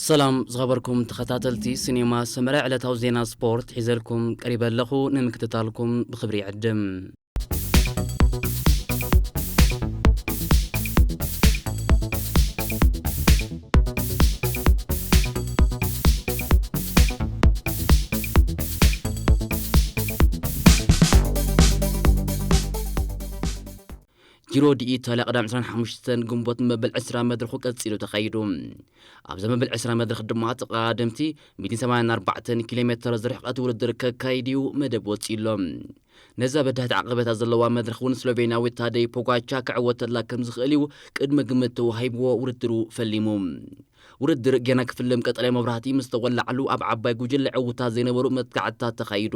ሰላም ዝኸበርኩም ተኸታተልቲ ሲኔማ ሰመረ፣ ዕለታዊ ዜና ስፖርት ሒዘልኩም ቀሪበ ኣለኹ። ንምክትታልኩም ብኽብሪ ይዕድም። ጂሮ ዲ ኢታልያ ቀዳም ዕስራን ሓሙሽተን ግንቦት መበል ዕስራ መድረኹ ቀጺሉ ተኻይዱ። ኣብዛ መበል ዕስራ መድረኽ ድማ ተቐዳደምቲ ሚእትን ሰማንያን ኣርባዕተን ኪሎ ሜተር ዝርሕቐት ውድድር ከካይድ እዩ መደብ ወጺኡ ኣሎ። ነዛ በዳህቲ ዓቐበታት ዘለዋ መድረኽ እውን ስሎቬንያዊ ታደይ ፖጋቻ ክዕወተላ ከም ዝኽእል እዩ ቅድመ ግምት ተዋሂብዎ ውድድሩ ፈሊሙ። ውድድር ጌና ክፍልም ቀጠልያ መብራህቲ ምስ ተወላዕሉ ኣብ ዓባይ ጉጅለ ዕውታት ዘይነበሩ መጥቃዕትታት ተኻይዱ።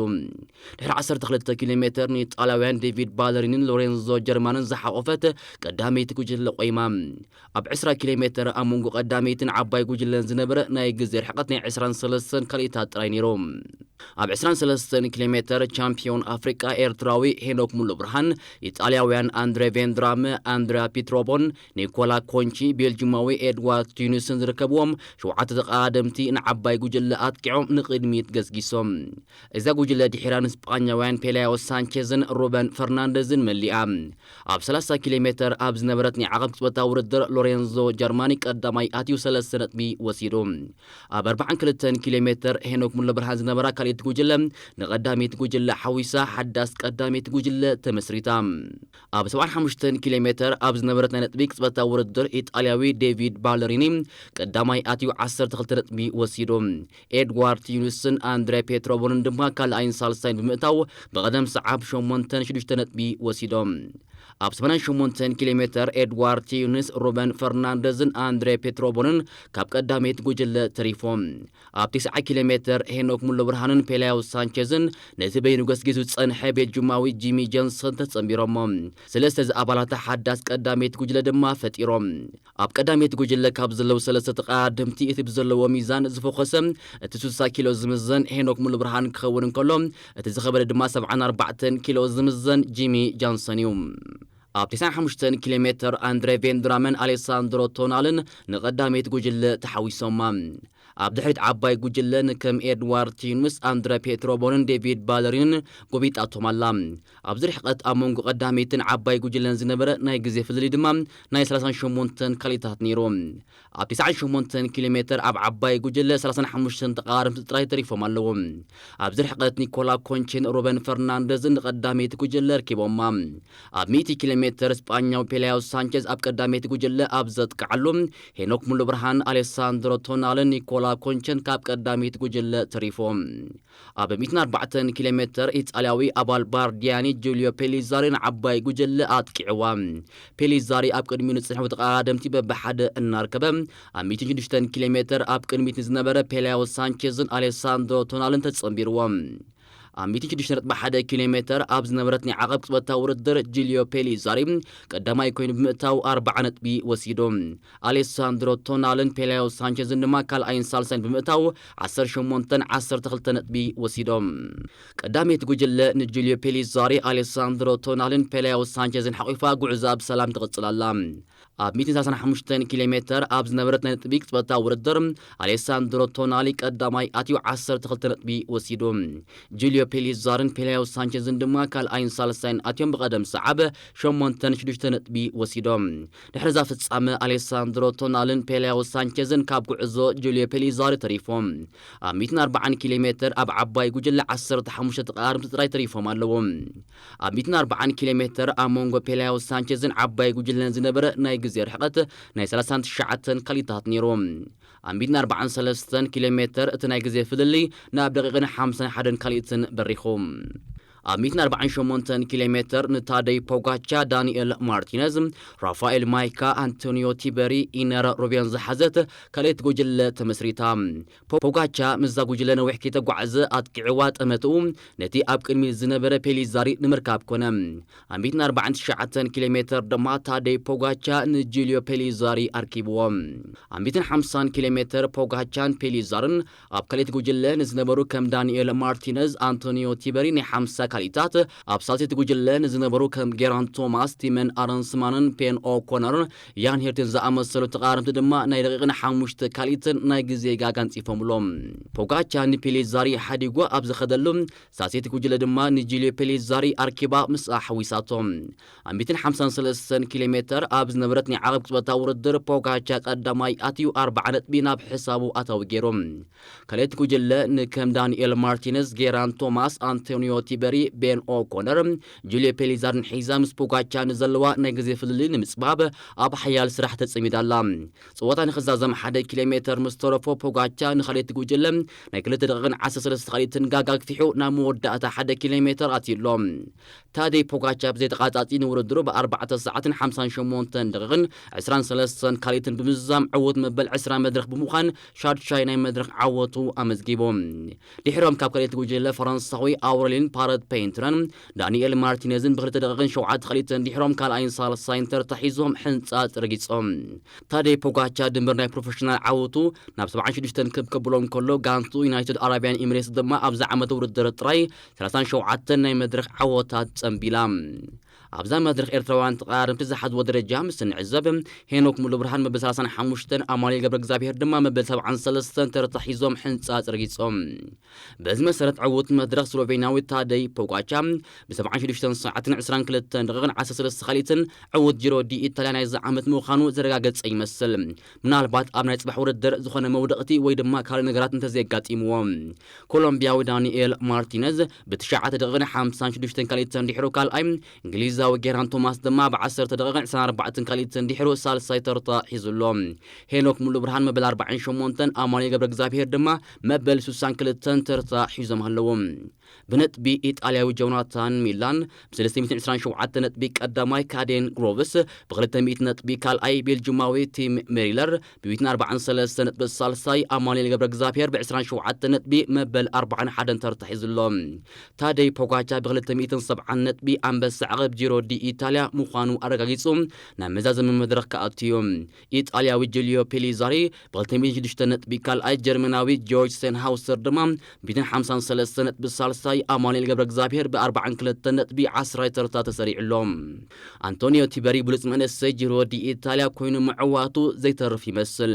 ድሕሪ ዓሰርተ ክልተ ኪሎ ሜተር ንኢጣልያውያን ዴቪድ ባለሪንን ሎሬንዞ ጀርማንን ዝሓቆፈት ቀዳመይቲ ጉጅለ ቆይማ። ኣብ ዕስራ ኪሎ ሜተር ኣብ መንጎ ቀዳመይትን ዓባይ ጉጅለን ዝነበረ ናይ ግዜ ርሕቀት ናይ ዕስራን ሰለስተን ካልኢታት ጥራይ ነይሩ። ኣብ ዕስራን ሰለስተን ኪሎ ሜተር ቻምፒዮን ኣፍሪቃ ኤርትራዊ ሄኖክ ሙሉ ብርሃን፣ ኢጣልያውያን ኣንድሬ ቬንድራመ፣ ኣንድሪያ ፒትሮቦን ኒኮላ ኮንቺ ቤልጂማዊ ኤድዋርድ ቱኒስን ዝርከብዎም ሸውዓተ ተቐዳደምቲ ንዓባይ ጉጅለ ኣጥቂዖም ንቕድሚት ገስጊሶም። እዛ ጉጅለ ድሒራ ንስጳኛውያን ፔላዮ ሳንቼዝን ሩበን ፈርናንደዝን መሊኣ። ኣብ ሰላሳ ኪሎ ሜተር ኣብ ዝነበረት ናይ ዓቐብ ቅጽበታዊ ውድድር ሎሬንዞ ጀርማኒ ቀዳማይ ኣትዩ ሰለስተ ነጥቢ ወሲዱ። ኣብ ኣርባዓን ክልተን ኪሎ ሜተር ሄኖክ ሙሉ ብርሃን ዝነበራ ካልኣይቲ ጉጅለ ንቐዳመይቲ ጉጅለ ሓዊሳ ሓዳስ ቀዳመይቲ ጉጅለ ተመስሪታ። ኣብ ሰብዓን ሓሙሽተን ኪሎ ሜተር ኣብ ዝነበረት ናይ ነጥቢ ቅጽበታዊ ውድድር ኢጣልያዊ ዴቪድ ባለሪኒ ቀዳማይ ኣትዩ ዓሰርተ ክልተ ነጥቢ ወሲዱ። ኤድዋርድ ዩኒስን ኣንድሬ ፔትሮቦንን ድማ ካልኣይን ሳልሳይን ብምእታው ብቐደም ሰዓብ ሸሞንተን ሽዱሽተ ነጥቢ ወሲዶም። ኣብ ሰማንያን ሸሞንተን ኪሎ ሜተር ኤድዋርድ ዩኒስ፣ ሩበን ፈርናንደዝን ኣንድሬ ፔትሮቦንን ካብ ቀዳመይቲ ጉጅለ ተሪፎም። ኣብ ተስዓ ኪሎ ሜተር ሄኖክ ሙሉ ብርሃንን ፔላዮ ሳንቼዝን ነቲ በይኑ ገስጊሱ ዝጸንሐ ቤልጂማዊ ጂሚ ጀንሰን ተጸንቢሮሞ። ሰለስተ ዝኣባላታ ሓዳስ ቀዳመይቲ ጉጅለ ድማ ፈጢሮም። ኣብ ቀዳመይቲ ጉጅለ ካብ ዘለዉ ሰለስተ ተቐዳደምቲ እቲ ብዘለዎ ሚዛን ዝፈኾሰ፣ እቲ ስሳ ኪሎ ዝምዘን ሄኖክ ሙሉ ብርሃን ክኸውን እንከሎ፣ እቲ ዝኸበደ ድማ ሰብዓን ኣርባዕተን ኪሎ ዝምዘን ጂሚ ጃንሰን እዩ። ኣብ ተስዓን ሓሙሽተን ኪሎ ሜተር ኣንድሬ ቬንድራመን ኣሌሳንድሮ ቶናልን ንቐዳመይቲ ጉጅለ ተሓዊሶማ። ኣብ ድሕሪት ዓባይ ጉጅለ ንከም ኤድዋርድ ቲዩንስ፣ ኣንድረ ፔትሮቦንን ዴቪድ ባለሪንን ጎቢጣቶም ኣላ። ኣብዚ ርሕቐት ኣብ መንጎ ቀዳመይትን ዓባይ ጉጅለን ዝነበረ ናይ ግዜ ፍልልይ ድማ ናይ ሰላሳን ሸሞንተን ካልኢታት ነይሩ። ኣብ ተስዓን ሸሞንተን ኪሎ ሜተር ኣብ ዓባይ ጉጅለ ሰላሳን ሓሙሽተን ተቐራረብቲ ጥራይ ተሪፎም ኣለዉ። ኣብዚ ርሕቐት ኒኮላ ኮንቼን ሩበን ፈርናንደዝን ንቐዳመይቲ ጉጅለ ኣርኪቦማ። ኣብ ሚእቲ ኪሎ ሜተር ስጳኛዊ ፔላዮ ሳንቼዝ ኣብ ቀዳመይቲ ጉጅለ ኣብ ዘጥቅዓሉ፣ ሄኖክ ሙሉ ብርሃን፣ ኣሌሳንድሮ ቶናልን ኒኮላ ኮንቼን ካብ ቀዳመይቲ ጉጅለ ተሪፎም። ኣብ ሚእትን ኣርባዕተን ኪሎ ሜተር ኢጣልያዊ ኣባል ባርዲያኒ ጁልዮ ፔሊዛሪ ንዓባይ ጉጅለ ኣጥቂዕዋ። ፔሊዛሪ ኣብ ቅድሚኡ ንጽንሑ ተቐዳደምቲ በብሓደ እናርከበ፣ ኣብ ሚእትን ሽዱሽተን ኪሎ ሜተር ኣብ ቅድሚት ንዝነበረ ፔላዮ ሳንቼዝን ኣሌሳንድሮ ቶናልን ተጸንቢርዎም። ኣብ ሚእትን ሽዱሽተ ነጥቢ ሓደ ኪሎ ሜተር ኣብ ዝነበረት ናይ ዓቐብ ቅጽበታዊ ውድድር ጁልዮ ፔሊዛሪ ቀዳማይ ኮይኑ ብምእታው ኣርብዓ ነጥቢ ወሲዱ። ኣሌሳንድሮ ቶናልን ፔላዮ ሳንቼዝን ድማ ካልኣይን ሳልሳይን ብምእታው ዓሰርተ ሸሞንተን ዓሰርተ ክልተ ነጥቢ ወሲዶም። ቀዳመይቲ ጉጅለ ንጁልዮ ፔሊዛሪ፣ ኣሌሳንድሮ ቶናልን ፔላዮ ሳንቼዝን ሓቂፋ ጉዕዛ ብሰላም ትቕጽል ኣላ። ኣብ ሚእትን ሰላሳን ሓሙሽተን ኪሎ ሜተር ኣብ ዝነበረት ናይ ነጥቢ ቅጽበታዊ ውድድር ኣሌሳንድሮ ቶናሊ ቀዳማይ ኣትዩ ዓሰርተ ክልተ ነጥቢ ወሲዱ። ጁልዮ ፔሊዛርን ፔላዮ ሳንቼዝን ድማ ካልኣይን ሳልሳይን ኣትዮም ብቐደም ሰዓብ ሸሞንተን ሽዱሽተ ነጥቢ ወሲዶም። ድሕሪ እዛ ፍጻመ ኣሌሳንድሮ ቶናልን ፔላዮ ሳንቼዝን ካብ ጉዕዞ ጁልዮ ፔሊዛሪ ተሪፎም። ኣብ ሚእትን ኣርባዓን ኪሎ ሜተር ኣብ ዓባይ ጉጅለ ዓሰርተ ሓሙሽተ ተቐራረብቲ ጥራይ ተሪፎም ኣለዉ። ኣብ ሚእትን ኣርባዓን ኪሎ ሜተር ኣብ መንጎ ፔላዮ ሳንቼዝን ዓባይ ጉጅለን ዝነበረ ናይ ግዜ ርሕቐት ናይ ሰላሳን ትሽዓተን ካልኢታት ነይሩ። ኣብ ሚእትን ኣርባዓን ሰለስተን ኪሎ ሜተር እቲ ናይ ግዜ ፍልልይ ናብ ደቂቕን ሓምሳን ሓደን ካልኢትን በሪኹ። ኣብ ሚእትን ኣርባዓን ሸሞንተን ኪሎ ሜተር ንታደይ ፖጋቻ፣ ዳንኤል ማርቲነዝ፣ ራፋኤል ማይካ፣ ኣንቶኒዮ ቲበሪ፣ ኢነር ሩቤን ዝሓዘት ካልኣይቲ ጉጅለ ተመስሪታ። ፖጋቻ ምስዛ ጉጅለ ነዊሕ ከይተጓዕዘ ኣጥቂዕዋ ጠመትኡ ነቲ ኣብ ቅድሚት ዝነበረ ፔሊዛሪ ንምርካብ ኮነ። ኣብ ሚእትን ኣርባዓን ትሽዓተን ኪሎ ሜተር ድማ ታደይ ፖጋቻ ንጁልዮ ፔሊዛሪ ኣርኪብዎ። ኣብ ሚእትን ሓምሳን ኪሎ ሜተር ፖጋቻን ፔሊዛርን ኣብ ካልኣይቲ ጉጅለ ንዝነበሩ ከም ዳንኤል ማርቲነዝ፣ ኣንቶኒዮ ቲበሪ ናይ ሓምሳ ካልኢታት ኣብ ሳልሰይቲ ጉጅለ ንዝነበሩ ከም ጌራን ቶማስ፣ ቲመን ኣረንስማንን ፔን ኦኮነርን ያን ሄርትን ዝኣመሰሉ ተቓረምቲ ድማ ናይ ደቂቕን ሓሙሽተ ካልኢትን ናይ ግዜ ጋጋ ኣንጺፎምሎም። ፖጋቻ ንፔሌዛሪ ሓዲጉ ኣብ ዝኸደሉ፣ ሳልሰይቲ ጉጅለ ድማ ንጁልዮ ፔሌዛሪ ኣርኪባ ምስኣ ሓዊሳቶ። ኣብ ሚእትን ሓምሳን ሰለስተን ኪሎ ሜተር ኣብ ዝነበረት ናይ ዓቐብ ቅጽበታዊ ውድድር ፖጋቻ ቀዳማይ ኣትዩ ኣርብዓ ነጥቢ ናብ ሕሳቡ ኣታዊ ገይሩ። ካልኣይቲ ጉጅለ ንከም ዳንኤል ማርቲነዝ፣ ጌራን ቶማስ፣ ኣንቶኒዮ ቲበሪ፣ ቤን ኦኮነር፣ ጁልዮ ፔሊዛርን ሒዛ ምስ ፖጋቻ ንዘለዋ ናይ ግዜ ፍልልይ ንምጽባብ ኣብ ሓያል ስራሕ ተጸሚዳ ኣላ። ጸወታ ንኽዛዘም ሓደ ኪሎ ሜተር ምስ ተረፎ ፖጋቻ ንኻልኣይቲ ጉጅለ ናይ ክልተ ደቂቕን ዓሰርተ ሰለስተ ካልኢትን ጋጋ ኣግፊሑ ናብ መወዳእታ ሓደ ኪሎ ሜተር ኣትዩ ኣሎ። ታደይ ፖጋቻ ብዘይተቓጻጺ ንውድድሩ ብኣርባዕተ ሰዓትን ሓምሳን ሸሞንተን ደቂቕን ዕስራን ሰለስተን ካልኢትን ብምዝዛም ዕዉት መበል ዕስራ መድረኽ ብምዃን ሻድሻይ ናይ መድረኽ ዓወቱ ኣመዝጊቡ። ድሕሮም ካብ ካልኣይቲ ጉጅለ ፈረንሳዊ ኣውረሊን ፓረት ፔይንትረን ዳንኤል ማርቲነዝን ብክልተ ደቂቕን ሸውዓተ ካልኢትን ድሕሮም ካልኣይን ሳልሳይን ተርታ ሒዞም ሕንጻጽ ረጊጾም። ታደይ ፖጋቻ ድምር ናይ ፕሮፌሽናል ዓወቱ ናብ ሰብዓን ሽዱሽተን ክብ ከብሎ እንከሎ፣ ጋንቱ ዩናይትድ ኣረብያን ኤሚሬትስ ድማ ኣብዚ ዓመት ውድድር ጥራይ ሰላሳን ሸውዓተን ናይ መድረኽ ዓወታት ጸንቢላ። ኣብዛ መድረኽ ኤርትራውያን ተቐዳደምቲ ዝሓዝዎ ደረጃ ምስ እንዕዘብ፣ ሄኖክ ሙሉብርሃን መበል ሰላሳን ሓሙሽተን፣ ኣማኑኤል ገብረ እግዚኣብሄር ድማ መበል ሰብዓን ሰለስተን ተርታ ሒዞም ሕንጻጽ ረጊጾም። በዚ መሰረት ዕዉት መድረኽ ስሎቬንያዊ ታደይ ፖጋቻ ብ ሰብዓን ሽዱሽተን ሰዓትን ዕስራን ክልተን ደቂቕን ዓሰርተ ሰለስተ ካልኢትን ዕዉት ጂሮ ዲ ኢታልያ ናይዚ ዓመት ምዃኑ ዘረጋገጸ ይመስል። ምናልባት ኣብ ናይ ጽባሕ ውድድር ዝኾነ መውደቕቲ ወይ ድማ ካልእ ነገራት እንተዘየጋጢምዎ። ኮሎምቢያዊ ዳንኤል ማርቲነዝ ብትሽዓተ ደቂቕን ሓምሳን ሽዱሽተን ካልኢትን ድሕሩ ካልኣይ፣ እንግሊዛዊ ጌራን ቶማስ ድማ ብዓሰርተ ደቂቕን ዕስራን ኣርባዕተን ካልኢትን ድሕሩ ሳልሳይ ተርታ ሒዙ ኣሎ። ሄኖክ ሙሉ ብርሃን መበል ኣርባዓን ሸሞንተን፣ ኣማኑኤል ገብረ እግዚኣብሄር ድማ መበል ሱሳን ክልተን ተርታ ሒዞም ኣለዉ። ብነጥቢ ኢጣልያዊ ጆናታን ሚላን ብ ሰለስተ ሚእትን ዕስራን ሸውዓተ ነጥቢ ቀዳማይ፣ ካዴን ግሮቭስ ብ ክልተ ሚእቲ ነጥቢ ካልኣይ፣ ቤልጅማዊ ቲም ሜሪለር ብ ሚእትን ኣርባዓን ሰለስተ ነጥቢ ሳልሳይ፣ ኣማኑኤል ገብረ እግዚኣብሄር ብ ዕስራን ሸውዓተ ነጥቢ መበል ኣርባዓን ሓደን ተርታ ሒዙ ኣሎ። ታደይ ፖጋቻ ብ ክልተ ሚእትን ሰብዓን ነጥቢ ኣንበሳ ዓቐብ ጂሮ ዲ ኢታልያ ምዃኑ ኣረጋጊጹ ናብ መዛዘሚ መድረኽ ክኣቱ እዩ። ኢጣልያዊ ጁልዮ ፔሊዛሪ ብ ክልተ ሚእትን ሽዱሽተ ነጥቢ ካልኣይ፣ ጀርመናዊ ጆርጅ ሴንሃውሰር ድማ ብ ሚእትን ሓምሳን ሰለስተ ነጥቢ ሳልሳይ፣ ኣማኑኤል ገብረ እግዚኣብሄር ብ ኣርባዓን ክልተን ነጥቢ ዓስራይ ተርታ ተሰሪዑ ኣሎ። ኣንቶኒዮ ቲበሪ ብሉጽ መንእሰይ ጂሮ ዲ ኢታልያ ኮይኑ ምዕዋቱ ዘይተርፍ ይመስል።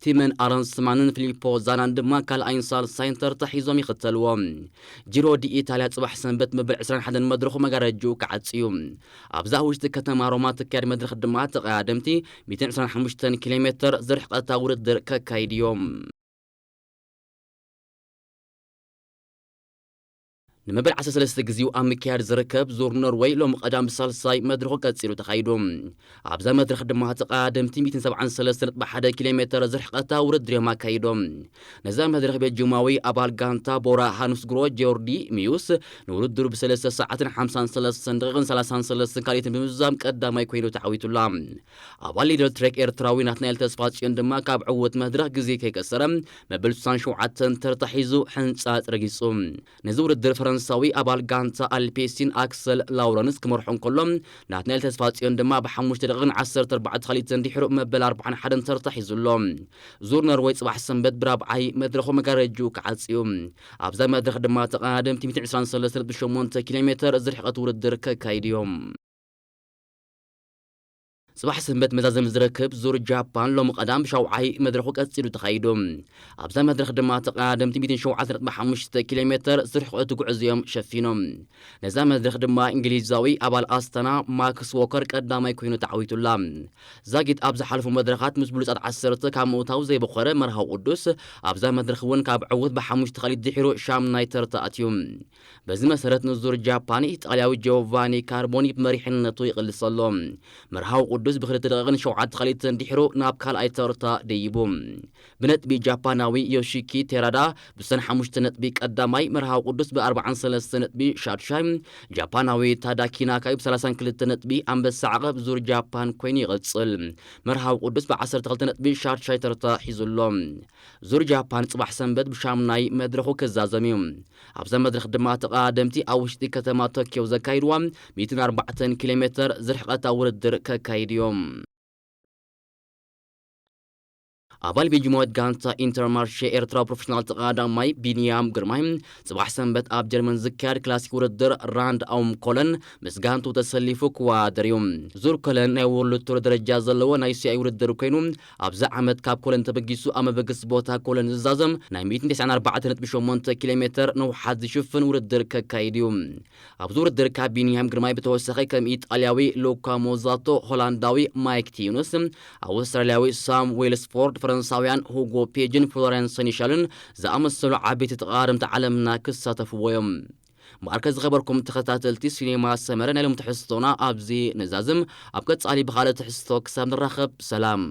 ቲመን ኣረንስማንን ፊሊፖ ዛናን ድማ ካልኣይን ሳልሳይን ተርታ ሒዞም ይኽተልዎ። ጂሮ ዲ ኢታልያ ጽባሕ ሰንበት መበል ዕስራን ሓደን መድረኹ መጋረጅኡ ክዓጽ እዩ። ኣብዛ ውሽጢ ከተማ ሮማ ትካየድ መድረኽ ድማ ተቐዳደምቲ ሚእትን ዕስራን ሓሙሽተን ኪሎ ሜተር ዝርሕቐታ ውድድር ከካይድ እዮም። ንመበል ዓሰርተ ሰለስተ ግዜኡ ኣብ ምክያድ ዝርከብ ዙር ኖርወይ ሎሚ ቀዳም ብሳልሳይ መድረኹ ቀጺሉ ተኻይዱ። ኣብዛ መድረኽ ድማ ተቐዳደምቲ ሚእትን ሰብዓን ሰለስተ ነጥቢ ሓደ ኪሎ ሜተር ዝርሕቐታ ውድድር እዮም ኣካይዶም። ነዛ መድረኽ ቤልጅማዊ ኣባል ጋንታ ቦራ ሃኑስግሮ ጆርዲ ሚዩስ ንውድድሩ ብሰለስተ ሰዓትን ሓምሳን ሰለስተን ደቂቕን ሰላሳን ሰለስተን ካልኢትን ብምዝዛም ቀዳማይ ኮይኑ ተዓዊቱላ። ኣባል ሊደር ትሬክ ኤርትራዊ ናትናኤል ተስፋጽዮን ድማ ካብ ዕዉት መድረኽ ግዜ ከይከሰረ መበል ስሳን ሸውዓተን ተርታ ሒዙ ሕንጻጽ ረጊጹ። ነዚ ውድድር ፈረንሳዊ ኣባል ጋንታ ኣልፔሲን ኣክሰል ላውረንስ ክመርሖ እንከሎ፣ ናትናኤል ተስፋጽዮን ድማ ብሓሙሽተ ደቂቕን ዓሰርተ ኣርባዕተ ካልኢትን ድሕሩ መበል ኣርባዓን ሓደን ተርታ ሒዙ ኣሎ። ዙር ኖርወይ ጽባሕ ሰንበት ብራብዓይ መድረኹ መጋረጅኡ ክዓጽ እዩ። ኣብዛ መድረኽ ድማ ተቐዳደምቲ ሚእትን ዕስራን ሰለስተን ነጥቢ ሸሞንተ ኪሎ ሜተር ዝርሕቐት ውድድር ከካይዱ እዮም። ጽባሕ ሰንበት መዛዘሚ ዝረክብ ዙር ጃፓን ሎሚ ቀዳም ብሻውዓይ መድረኹ ቀጺሉ ተኻይዱ። ኣብዛ መድረኽ ድማ ተቐዳደምቲ ሚእትን ሸውዓተ ነጥቢ ሓሙሽተ ኪሎ ሜተር ዝርሕቐቱ ጉዕዞ እዮም ሸፊኖም። ነዛ መድረኽ ድማ እንግሊዛዊ ኣባል ኣስታና ማክስ ዎከር ቀዳማይ ኮይኑ ተዓዊቱላ። ዛጊት ኣብ ዝሓለፉ መድረኻት ምስ ብሉጻት ዓሰርተ ካብ ምእታው ዘይበኾረ መርሃዊ ቅዱስ ኣብዛ መድረኽ እውን ካብ ዕዉት ብሓሙሽተ ካልኢት ድሒሩ ሻምናይ ተርታ ኣትዩ። በዚ መሰረት ንዙር ጃፓን ኢጣልያዊ ጂዮቫኒ ካርቦኒ ብመሪሕነቱ ይቕልስ ኣሎ። መርሃዊ ቅዱስ ብክልተ ደቂቕን ሸውዓተ ካልኢትን ድሒሩ ናብ ካልኣይ ተርታ ደይቡ። ብነጥቢ ጃፓናዊ ዮሺኪ ቴራዳ ብሰን ሓሙሽተ ነጥቢ ቀዳማይ፣ መርሃዊ ቅዱስ ብኣርባዓን ሰለስተ ነጥቢ ሻድሻይ፣ ጃፓናዊ ታዳኪ ናካይ ብሰላሳን ክልተ ነጥቢ ኣንበሳ ዓቐብ ዙር ጃፓን ኮይኑ ይቕጽል። መርሃዊ ቅዱስ ብዓሰርተ ክልተ ነጥቢ ሻድሻይ ተርታ ሒዙ ኣሎ። ዙር ጃፓን ጽባሕ ሰንበት ብሻምናይ መድረኹ ክዛዘም እዩ። ኣብዛ መድረኽ ድማ ተቐዳደምቲ ኣብ ውሽጢ ከተማ ቶኪዮ ዘካይድዋ ሚእትን ኣርባዕተን ኪሎ ሜተር ዝርሕቐታ ውድድር ከካይዱ እዮም። ኣባል ቤጅማዊት ጋንታ ኢንተርማርሼ ኤርትራ ፕሮፌሽናል ተቐዳማይ ቢንያም ግርማይ ጽባሕ ሰንበት ኣብ ጀርመን ዝካየድ ክላሲክ ውድድር ራንድ ኣውም ኮለን ምስ ጋንቱ ተሰሊፉ ክወዳደር እዩ። ዙር ኮለን ናይ ወርልድ ቱር ደረጃ ዘለዎ ናይ ሲኣይ ውድድር ኮይኑ ኣብዚ ዓመት ካብ ኮለን ተበጊሱ ኣብ መበገሲ ቦታ ኮለን ዝዛዘም ናይ ሚእትን ተስዓን ኣርባዕተን ነጥቢ ሸሞንተ ኪሎ ሜትር ነውሓት ዝሽፍን ውድድር ከካይድ እዩ። ኣብዚ ውድድር ካብ ቢንያም ግርማይ ብተወሳኺ ከም ኢጣልያዊ ሉካ ሞዛቶ፣ ሆላንዳዊ ማይክ ቲዩንስ፣ ኣውስትራልያዊ ሳም ዌልስፎርድ፣ ፈረንሳውያን ሁጎ ፔጅን ፍሎረንስ ሰኒሻልን ዝኣመሰሉ ዓበይቲ ተቐዳደምቲ ዓለምና ክሳተፍዎ እዮም። ማርከ ዝኸበርኩም ተኸታተልቲ ሲኔማ ሰመረ ናይ ሎም ትሕዝቶና ኣብዚ ንዛዝም። ኣብ ቀጻሊ ብኻልእ ትሕዝቶ ክሳብ ንራኸብ ሰላም።